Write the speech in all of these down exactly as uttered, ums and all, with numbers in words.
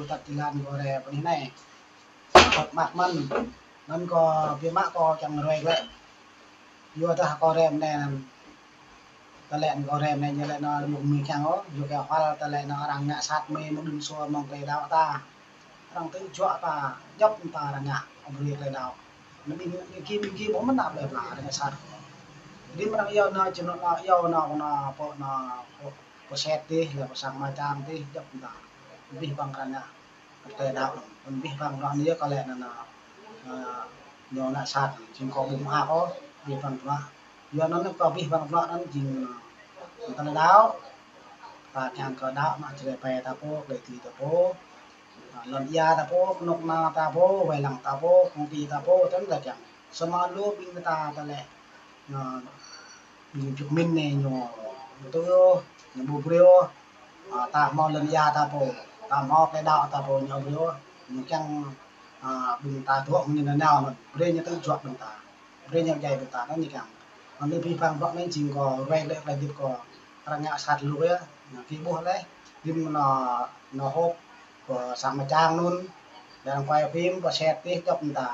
Tăt jơlan kâo rai pơ anih anai. Hơ̆k mơak mơ̆n. Anŭn kâo biă mă kâo kiăng ruai glaĭ. Yua dah kâo rai mơ̆n anai. Tơlơi anŭn kâo rai mơ̆n anai ñu laĭ anŭn mơ̆ng mơ̆ng kiăng ôh. Yua kơ hwăl tơlơi anŭn arăng ngă sat mơ̆n mơ̆ng đun sua mơ̆ng tơlơi đaŏ ta. Arăng tŭ juă ta, djŏp ta arăng ngă, ƀu brơi tơlơi đaŏ. Anŭn ƀing, ƀing gih, ƀing gih ƀu mơ̆n nao plơi pla arăng ngă sat. Rĭm arăng iâu anŭn, jơnŭk anŭn, iâu anŭn, anŭn, pô anŭn, pô, pô set dih, lĕ pô sang mơčang dih, djŏp ta. Abih bang arăng ngă. Tơlơi đaŏ anŭn. Abih bang bruă anŭn yơh kâo laĭ anŭn, anŭn, ơ, ñu ngă sat, jing kâo ƀu mơak ôh, abih bang bruă. Yua anŭn kâo abih bang bruă anŭn jing, ơ, tơlơi đaŏ. Ta kiăng kơ đaŏ anŭn Jrai pai ta pô, Klei Ti ta pô, ơ, lŏn ia ta pô, kơnuk kơna ta pô, wai lăng ta pô, kông ti ta pô, tơl ta kiăng. Samơ̆ lu ƀing ta tơlơi, ơ, ƀing Việt Minh anai ñu, ñu tŭ, ñu ƀu brơi ôh. Ơ, ta hmâo lŏn ia ta pô, ta hmâo tơlơi đaŏ ta pô ñu brơi ôh. Ñu kiăng, ơ, ƀing ta dŏ mơ̆ng anai nao anŭn, brơi ñu tŭ juă ƀing ta. Brơi ñu djai ƀing ta anŭn ñu kiăng. Anŭn abih bang bruă anŭn jing kâo ruai glaĭ tơlơi hơdip kâo arăng ngă sat lu yơh. Anŭn gih ƀuh laih, rĭm anŭn, anŭn hơ̆k, pô sang mơčang anŭn, lĕ arăng quay phim, pô set dih djŏp ta.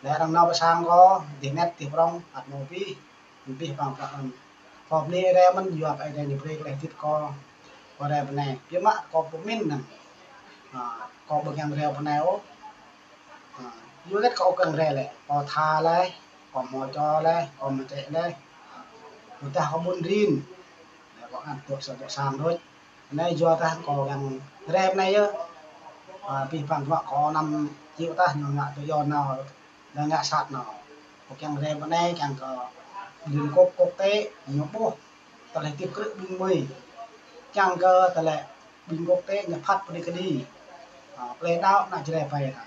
Lĕ arăng nao pơ sang kâo, dih anet, dih prŏng, ăt hmâo abih. Abih bang bruă anŭn. Kâo bơni Ơi Adai mơ̆n, yua kơ Ơi Adai ñu brơi tơlơi hơdip kâo, kâo rai pơ anai. Biă mă kâo pơmĭn anŭn. Ơ, kâo ƀu kiăng rai pơ anai ôh. Ơ, yua hơget kâo kiăng rai lĕ, kâo tha laih, kâo hmâo čô laih, kâo hmâo čĕ laih. Ơ, ƀôdah kâo ƀun rin. Lĕ kâo ăt dŏ sa dŏ sang đôč. Anai yua dah kâo kiăng rai pơ anai yơh. Ơ, abih bang bruă kâo anăm chịu tah ñu ngă tui yua nao, ñu ngă sat nao. Kâo kiăng rai pơ anai kiăng kơ Liên Quốc, quốc tế ñu ƀuh tơlơi hơdip krư̆ ƀing gơmơi. Kiăng kơ tơlơi ƀing quốc tế ñu phat pơđĭ kơđi. Ơ, tơlơi đaŏ anŭn Jrai pai ta.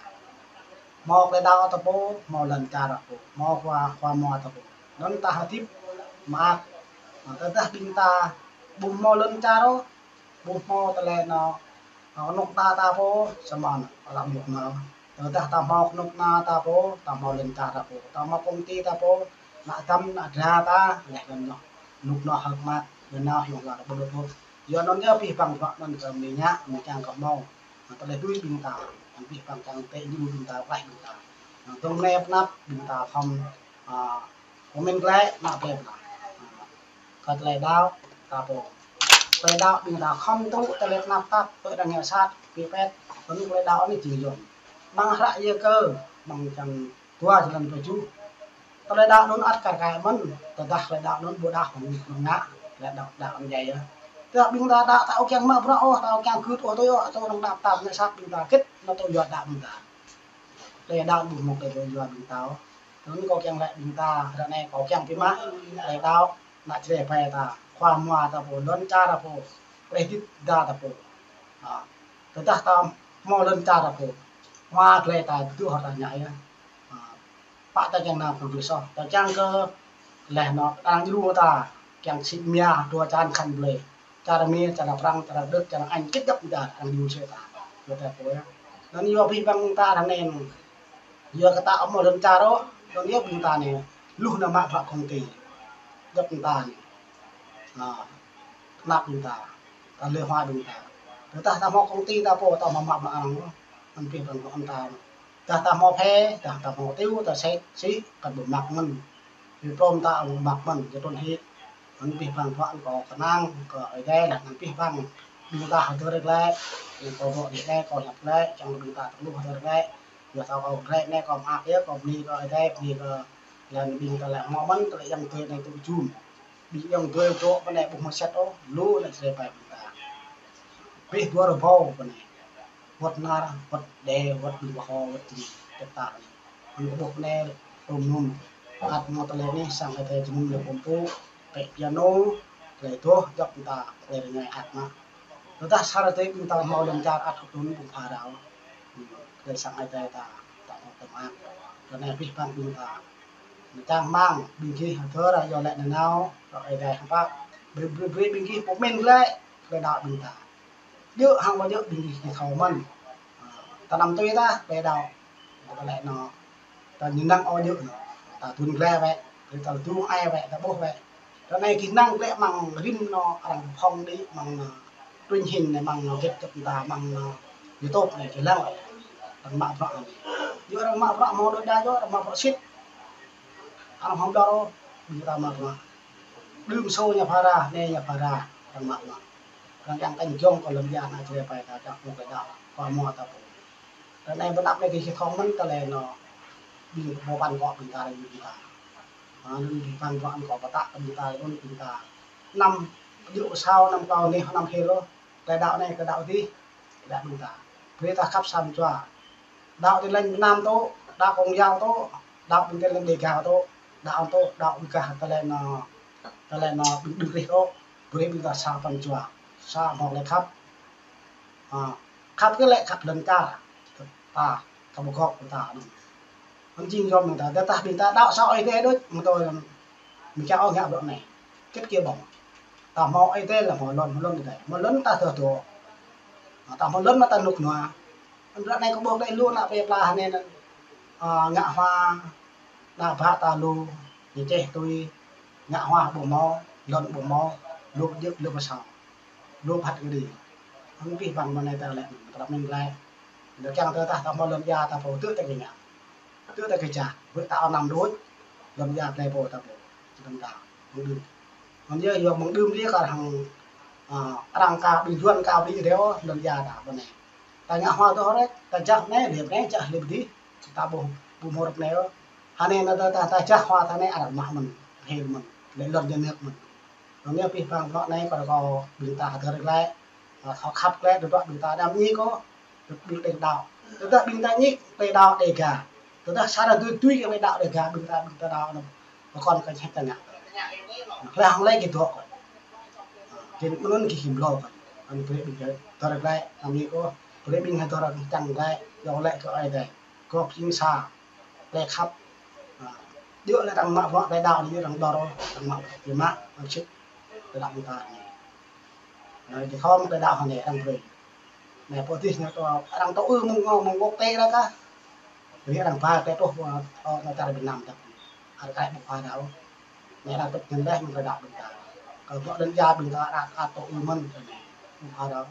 Hmâo tơlơi đaŏ ta pô, hmâo lŏn čar ta pô, hmâo khua, khua mua ta pô. Anŭn ta hơdip mơak. Ơ, tơdah ƀing ta ƀu hmâo lŏn čar ôh, ƀu hmâo tơlơi anŭn, ơ, kơnuk kơna ta pô, samơ̆ anŭn, arăng ƀu hmâo. Tơdah ta hmâo kơnuk kơna ta pô, ta hmâo lŏn čar ta pô, ta hmâo kông ti ta pô, ană dăm, ană dra ta, lĕ anŭn anŭn. Kơnuk kơna hơ̆k mơak, anŭn anŭn hiong lar ƀu đôč ôh. Yua anŭn yơh abih bang bruă anŭn kơ mĭn ngă, mĭn kiăng kơ hmâo. Anŭn tơlơi tui ƀing ta, anŭn abih bang kiăng tĕ ñu ƀing ta, klaih ƀing ta. Anŭn dơ̆ng anai pơanăp ƀing ta khŏm, ơ, kơ mĭn glaĭ, ană plơi pla. Ơ, kơ tơlơi đaŏ ta pô. Tơlơi đaŏ ƀing ta khŏm tŭ tơlơi tơnap tap, tui arăng ngă sat, pĭ pet, anŭn tơlơi đaŏ anai jing yôm. Mơ̆ng hră Yakơ, mơ̆ng črăn dua jơlan tơjuh. Tơlơi đaŏ anŭn ăt kar kaĭ mơ̆n, tơdah tơlơi đaŏ anŭn ƀu đaŏ hăng kơnuk kơna, tơlơi đaŏ, đaŏ anŭn djai yơh. Tơdah ƀing ta đaŏ ta ƀu kiăng mă bruă ôh, ta ƀu kiăng gưt ôh, tui ôh, tui arăng tap tap ngă sat ƀing ta hơget, anŭn tui yua đaŏ ƀing ta. Tơlơi đaŏ ƀu hmâo tơlơi yua ƀing ta ôh. Anŭn kâo kiăng laĭ ƀing ta, ră anai kâo kiăng pơmĭn, tơlơi đaŏ, ană Jrai pai ta, khua mua ta pô, lŏn čar ta pô, tơlơi hơdip ta pô. Ơ, tơdah ta hmâo lŏn čar ta pô, hmua tơlơi ta tơdu hor ta ngă yơh. Ơ, pă ta kiăng nao kơ ƀing soh, ta kiăng kơ lĕ anŭn arăng djru ta, kiăng sĭ mia dua čan khăn blơi. Čar Mi, čar Prăng, čar Đức, čar Anh, kĭt djŏp ta, arăng djru sĭ ta. Yua ta pô yơh. Anŭn yua abih bang ta arăng anai. Yua kơ ta ƀu hmâo lŏn čar ôh, anŭn yơh ƀing ta anai. Luh nao mă bruă kông ti. Djŏp ta anai. Ơ, tơnap ƀing ta. Ta lĕ hua ƀing ta. Tơdah ta hmâo kông ti ta pô, ta hmâo mă bruă arăng. Anŭn abih bang bruă ta. Tơdah ta hmâo phe, tơdah ta hmâo tiu, ta sĕ, sĭ, kăn ƀu mă mơ̆n. Ƀu prŏng ta ƀu mă mơ̆n, jơtuan hĭ. Anŭn abih bang bruă kâo kơnang, kơ Ơi Adai, anŭn abih bang. Ƀing ta hơdơr glaĭ, kâo dŏ dih glaĭ, kâo hiăp glaĭ, čang ƀing ta tơluh hơdơr glaĭ. Yua ta kâo glaĭ anai kâo mơak yơh, kâo bơni kơ Ơi Adai, bơni kơ lŏn ƀing tơlơi hmâo mơ̆n, tơlơi ayŏng adơi anai tŭ jum. Ƀing ayŏng adơi dŏ pơ anai ƀu hmâo sat ôh, lu ană Jrai pai ƀing ta. Abih dua rơbâo pơ anai. Wơ̆t nar, wơ̆t đe, wơ̆t ƀing pơho, wơ̆t jing, wơ̆t tar. Anŭn kơ ƀuh anai, rơm num. Ăt hmâo tơlơi anai, sang Ơi Adai jơnum lĕ pơmpŭ, pĕ piano, tơlơi tuh, djŏp ta, tơlơi rơngai ăt mă. Tơdah sa rơtê ƀing ta hmâo lŏn čar ăt kơtun ƀu pha rao. Tơlơi sang Ơi Adai ta, ta hmâo tơmă. Ră anai abih bang ƀing ta. Čang rơmang, ƀing gih hơdơr, yua lĕ nanao, ră Ơi Adai hơpă. Brơi, brơi, brơi, ƀing gih pơmĭn glaĭ, tơlơi đaŏ ƀing ta. Djơ̆ hăng ƀu djơ̆ ƀing gih thâo mơ̆n. Ơ, ta anăm tui tah, tơlơi đaŏ. Tơlơi anŭn, ta ñu năng ôh djơ̆ anŭn. Ta tun glaĭ wĕ, ta tun ai wĕ, ta ƀuh wĕ. Ră anai gih năng glaĭ mơ̆ng rĭm anŭn arăng phŏng đĭ mơ̆ng anŭn truyền hình anai mơ̆ng anŭn hơget hơget ta mơ̆ng anŭn YouTube anai, jơlan. Arăng mă bruă anai. Yua arăng mă bruă hmâo đôč đa yua, arăng mă bruă sĭt. Arăng hmâo dor ôh, ƀing ta mă bruă. Đưm sô ñu phara, anai ñu phara, arăng mă bruă. Arăng kiăng tañ jông kơ lŏn ia ană Jrai ƀai ta, čang hmâo tơlơi đaŏ, kơ hmâo ta pô. Ră anai ƀơi anăp anai kơ ih thâo mơ̆n tơlơi anŭn, ƀing pô păn kŏ ƀing ta, ƀing ta. Ha, anŭn ƀing păn kŏ, kŏ pơtă kơ ƀing ta, anŭn ƀing ta. Anăm djơ̆ pơsao, anăm kâo neh, anăm hil ôh. Tơlơi đaŏ anai, tơlơi đaŏ adih, tơlơi đaŏ ƀing ta. Brơi ta khăp sa mơjua. Đaŏ Tin Lành Việt Nam tŏ, đaŏ Công giáo tŏ, đaŏ ƀing Tin Lành Đêga tŏ, đaŏ tŏ, đaŏ ƀing gah tơlơi anŭn, tơlơi anŭn ƀing đưm rih tŏ. Brơi ƀing ta sa păn jua, sa hmâo tơlơi khăp. Ha, khăp kơ lĕ khăp lŏn čar ta, ta ƀu gŏp kơ ta anŭn. Anŭn jing yom mơ̆ng ta, tơdah ƀing ta đaŏ sa Ơi Adai đôč, mơ̆ng tui mơ̆ng čar ôh ngă bruă anai. Kĭt kiăng ƀơ̆ng. Ta hmâo Ơi Adai lĕ hmâo lŏn, hmâo lŏn Ơi Adai. Hmâo lŏn ta tơdŏ. Ta hmâo lŏn mă ta rơnŭk rơnua. Anŭn ră anai kâo ƀuh đơi lu ană plơi pla anai anŭn, a, ngă hua, ană bă ta lu, ñu čeh tui, ngă hua ƀu hmâo, lŏn ƀu hmâo, lu djơ̆, lu pơsao. Lu phat kơđi. Hăng abih bang mơ̆ng anai ta lĕ, ta lăp mĭn glaĭ. Lĕ kiăng tơdah ta hmâo lŏn ia ta pô tŭ ta kơ ngă. Tŭ ta kơ čah, ƀu ta anăm đôč, lŏn ia plơi pô ta pô. Lŏn ta, mơ̆ng đưm. Anŭn yơh, yua mơ̆ng đưm liê kar hăng, a, arăng ka ƀing Yuan ka ƀing Êđê lŏn ia ta ƀơi anai. Ta ngă hua tŏ rĕ, ta jah anai, liep anai, jah liep adih. Ta ƀu, ƀu hmâo rơp anai ôh. Hơnai anŭn ta, ta, ta jah hua ta anai arăng mă mơ̆n, hil mơ̆n, lĕ lŏn nhà nước mơ̆n. Anŭn yơh abih bang bruă anai kâo rơkâo ƀing ta hơdơr glaĭ, a, thâo khăp glaĭ, tơdruă ƀing ta anăm ñik ôh, ƀing đing đaŏ. Tơdah ƀing ta ñik, tơlơi đaŏ Đêga. Tơdah sa hrơi tui tui kơ tơlơi đaŏ Đêga, ƀing ta, ƀing ta đaŏ anŭn, pơkŏn kơ čeh ta ngă. Hlơi hăng lĕ kơ dŏ kơ. Kơ anŭn kơ him lŏ kơ. Anŭn brơi ƀing ta hơdơr glaĭ, anăm ñik ôh, brơi ƀing hơdơr čang glaĭ, yua lĕ kơ Ơi Adai. Gŏp jing sa, tơlơi khăp. A, djơ̆ lĕ arăng mă bruă tơlơi đaŏ anai arăng dor, arăng mă bruă biă mă, arăng sĭt, tơlơi đaŏ ƀing ta anai. Anai, či khŏm tơlơi đaŏ hơnai arăng brơi. Anai, pô adih anai kơ arăng tŏ ư mơ̆ng, mơ̆ng quốc tế đa kah. Brơi arăng ba tơlơi truh, ơ, anai čar Việt Nam ta. Arăng kaĭ ƀu phara ôh. Anai arăng pơč ngăn leh mơ̆ng tơlơi đaŏ ƀing ta. Kơ bruă lŏn ia ƀing ta arăng, arăng tŏ ư mơ̆n. Ƀu phara ôh.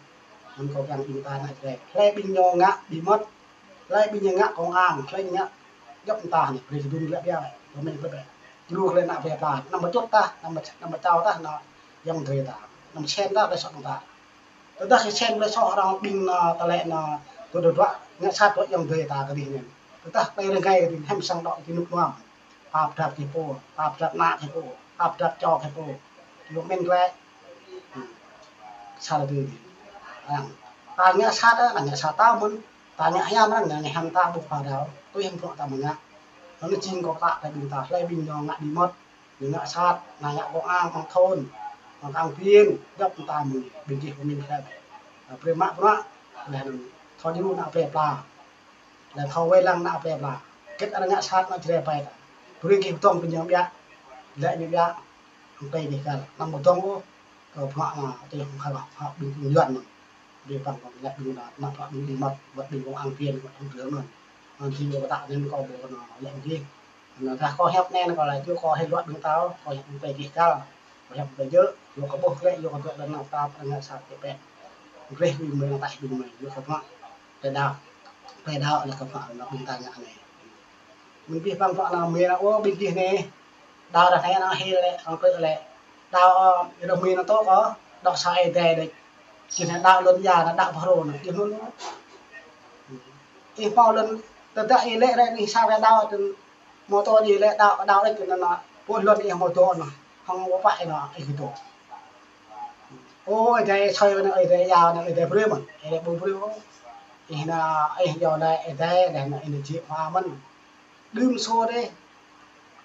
Anŭn kâo kiăng ƀing ta ană Jrai. Hlơi ƀing ñu ngă bí mật. Hlơi ƀing ñu ngă công an, hlơi ngă djŏp mơta anai, brơi kơ đưm glaĭ biă, kơ mĭn glaĭ biă. Djru hlơi ană plơi pla, anăm pơčut tah, anăm pơ-, anăm pơčao tah, anŭn ayŏng adơi ta, anăm sen tah tơlơi soh ƀing ta. Tơdah kơ sen tơlơi soh arăng ƀing anŭn tơlơi anŭn, tơdruă, ngă sat tơlơi ayŏng adơi ta kơdih anŭn. Tơdah tơlơi rơngai kơdih, hiam sang dŏ kơ rơnŭk rơnua. Pap drap kơ pô, pap drap ană kơ pô, pap drap čô kơ pô. Yua mĭn glaĭ. Sa tui tui. Arăng. Ta ngă sat, arăng ngă sat ta mơ̆n. Ta ngă hiam, arăng ngă hiam ta ƀu phara ôh. Tui hiam bruă ta mơ̆ng ngă. Anŭn jing kâo pơtă kơ ƀing ta, hlơi ƀing ñu ngă bí mật. Ñu ngă sat, anai ngă công an, công an thôn, công an viên, djŏp ta mơ̆n, ƀing gih pơmĭn kơ. Brơi mă bruă, lĕ anŭn, thâo djru ană plơi pla. Lĕ thâo wai lăng ană plơi pla. Kĭt arăng ngă sat ană Jrai ƀai ta. Brơi gih pơdŏng kơ ñu biă. Lĕ ñu biă. Hăng tơlơi gih kăl. Anăm pơdŏng ôh. Kơ bruă anŭn tơlơi hăng kăl hăng ƀing Yuan anŭn. Brơi păng kơ lĕ ƀing anŭn, ană bruă ƀing bí mật, mật ƀing công an viên, mật ƀing trưởng anŭn. Anŭn jing kâo pơtă anŭn kâo ƀuh anŭn lĕ gih. Anŭn tơdah kâo hiăp anai kâo laĭ yua kâo hil luă ƀing ta ôh, kâo hiăp tơlơi gih kăl. Kâo hiăp tơlơi djơ̆, yua kâo ƀuh glaĭ, yua kâo dŏ lŏn anŭn ta pơrơngat sat kơ pĕt. Reh ƀing mơi, anŭn taih ƀing mơi, yua kơ bruă tơlơi đaŏ, tơlơi đaŏ lĕ kơ bruă anŭn ƀing ta ngă anai. Mơ̆ng abih bang bruă anŭn mơi anŭn, ơ, ƀing gih anai. Đaŏ ră anai anŭn hil lĕ, anŭn kơ lĕ. Đaŏ, ơ, ih rơmơi anŭn tŏ kơ, đaŏ sa Ơi Adai đôč. Gih anŭn đaŏ lŏn ia anŭn đaŏ pơhrô anŭn, gih anŭn. Ih hmâo lŏn, tơdah ih lĕ ră anai sa ră đaŏ tơ̆n, hmâo tŏ ih lĕ đaŏ, đaŏ đôč tơ̆n anŭn, pô lŏn ih hmâo tŏ anŭn, hăng pô pă anŭn, ih tŏ. Ơ, Ơi Adai soi anŭn, Ơi Adai yua anŭn, Ơi Adai brơi mơ̆n, Ơi Adai ƀu brơi ôh. Ih anŭn, ih yua anŭn Ơi Adai, anŭn ih anŭn jĕ hmua mơ̆n. Đưm sô đê,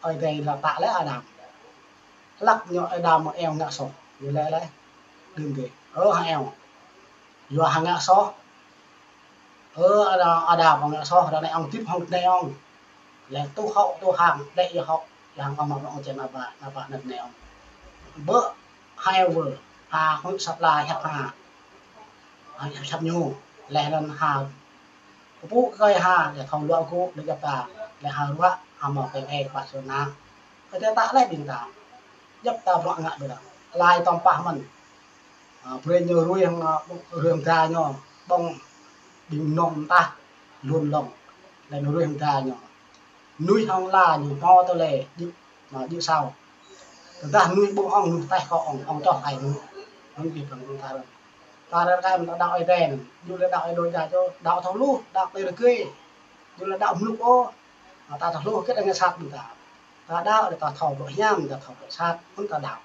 Ơi Adai lăp pă lĕ Adam. Hlăk ñu Adam mơ̆ng eo ngă soh, ñu lĕ lĕ. Đưm đê, ơ, hăng eo. Yua hăng ngă soh. Ơ, Adam, Adam mơ̆ng ngă soh, ră anai ŏng hơdip hăng tơnai ŏng. Lĕ tuh hŏk, tuh hăng, đĕ yua hŏk, yua hăng kơ mă ŏng čem apa, apa anŭn tơnai ŏng. Bơ, hăng eo wơ̆, ha, hŭt sap la, hiăp ha. Ha, hiăp sap ñu, lĕ anŭn ha. Pơpŭ kơi ha, lĕ thâo luă gŭ, lĕ djăp ta, lĕ ha ruă, ha mâo kơ ĕk, pă sơnă. Kơ tơtă lĕ ƀing ta. Djăp ta bruă ngă ƀing ta. Lai tŏm pah mơ̆n. A, brơi ñu rui hăng, a, rui hăng dra ñu. Ƀơ̆ng, ƀing nong tah lun lŏng. Lĕ nao ruih mơda ñu. Nuih hŏng la ñu hmâo tơlơi djơ̆, na, djơ̆ sao. Tơdah nuih ƀu hŏng, nuih taih kơ ŏng, ŏng čoh ai nuih. Anŭn ƀing păng ƀing ta rơ̆ng. Ta rơ̆ng rơkai mơ̆n ta đaŏ Ơi Adai anŭn. Yua lĕ đaŏ Ơi Adai ja čô, đaŏ thâo hluh, đaŏ tơlơi rơgơi. Yua lĕ đaŏ mluk ôh. Ta thâo hluh hơget anai sat ƀing ta. Ta đaŏ lĕ ta thâo bruă hiam, ta thâo bruă sat, anŭn ta đaŏ.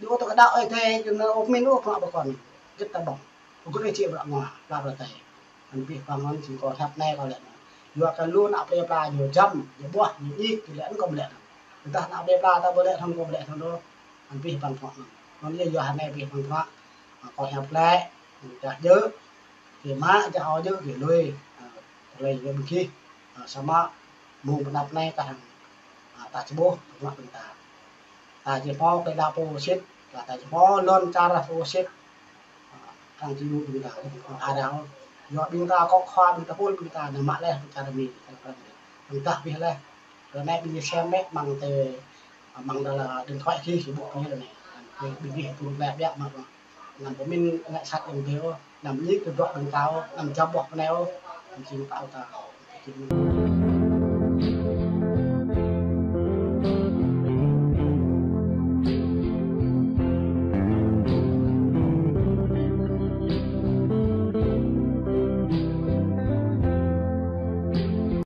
Yua ta kơ đaŏ Ơi Adai, yua anŭn ôh pơmĭn ôh, pơnă ƀơi kon. Hơget ta ƀơ̆ng. Hơget ih či bruă ngă, pla bruă Ơi Adai. Anŭn ƀing păng anŭn jing kâo hiăp anai kâo laĭ anŭn. Yua kơ lu ană plơi pla ñu jăm, ñu ƀuah, ñu djik, ñu laĭ anŭn kâo ƀu laĭ anŭn. Tơdah ană plơi pla ta ƀu laĭ anŭn kâo ƀu laĭ anŭn ôh. Anŭn ƀing păng pơnă anŭn. Anŭn yơh yua anai ƀing păng pơnă. Kâo hiăp laĭ, čah djơ̆, kơ mă, čah ao djơ̆, kơ lui. Tơlơi yua ƀing gih. Samơ̆ mơ̆ng pơnăp anai ta hăng, ta či ƀuh pơnă ƀing ta. Ta či hmâo tơlơi đaŏ pô sĭt, ta či hmâo lŏn čar pô sĭt. Arăng či ƀuh ƀing ta, ƀing ta arăng. Yua ƀing ta kŏ khua, ƀing ta pul, ƀing ta nao mă laih ƀing čar Mi, ƀing ta ƀuh laih. Ră anai ƀing ñu sem mĕ mơ̆ng tơ, mơ̆ng đa la điện thoại gih či ƀuh ƀing ră anai. Ƀing gih ƀu laĭ biă mă. Anăm pơmĭn anai sat yang deo, anăm djik tơdruă ƀing ta, anăm jăm ƀuah pơnai ôh, anăm jing ta ta.